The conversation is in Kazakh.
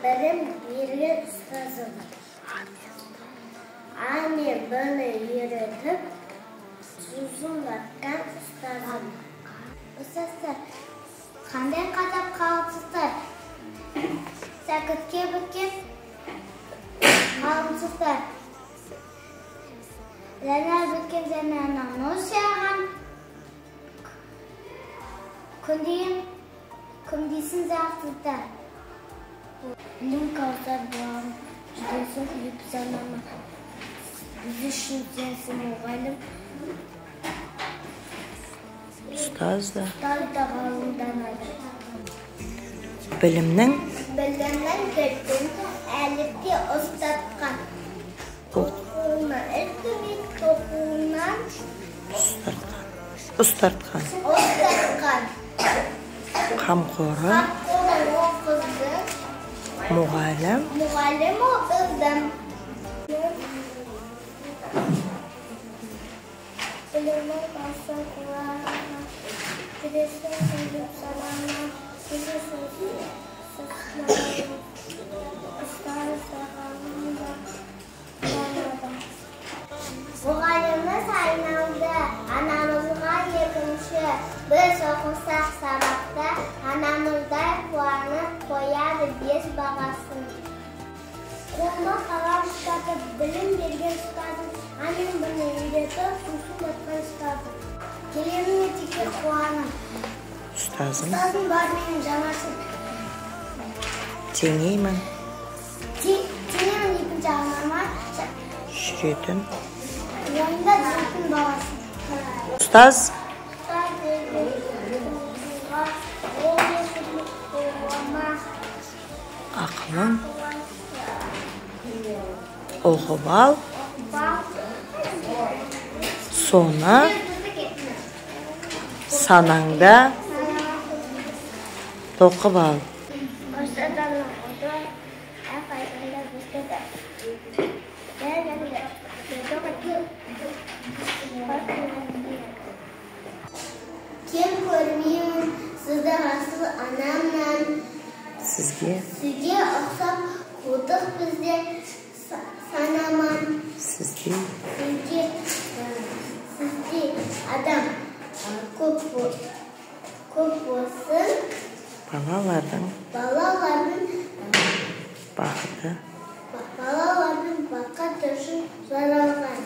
Білім берген ұстазым. А мен Б-ні үйретіп, сусындатқан ұстазым. Ұстаздар, қандай қадап қалыпсыздар? Сәкітке біткен ғалымсыздар. Жаңа біткен жаңа нұр сыйған, күндейін күндейсін жақсыздар. Білім кәусар бұлағым, жүдесін құйып санама. Біз үшін сенсің мұғалім. Ұстаз да. Ұстаз да ғалымданады. Білімнің кілтін әліпте ұстатқан. Оқуына іркілмей тоқуынан ұстартқан. Ұстартқан. Қамқоры Қамқоры ол қызды. Мұғалім. Мұғалім ол қыздың. Білімнің басы құлағына, жүресің сөйлеп санама, жүресің сықнама, ұстаз да ғалым да қуанады. Мұғаліміміз айналды анамызға екінші, біз оқысақ сабақта анамыздай қуанып қояды 5 бағасын. Қолыма қалам ұстатып, білім берген ұстазым, А мен Б-ні үйретіп, сусындатқан ұстазым. Келемін мектепке қуанып. Ұстазым. Ұстазым бар менің жанашыр. Теңеймін. Теңеймін екінші анама. Жүретін. Ойында жүретін баласын. Ұстаз. Ұстаз деген оқуға, ол есімі қуама. Ақылың. Оқып ал. Соны санаңда тоқып ал. Кем көрмеймін сізді асыл анамнан. Сізге. Сізге ұқсап қудық бізде санаман. Сізге. Сізге. Сізде адам көп болсын. Балалардың. Балалардың бақыты. Балалардың бақыты үшін жаралған.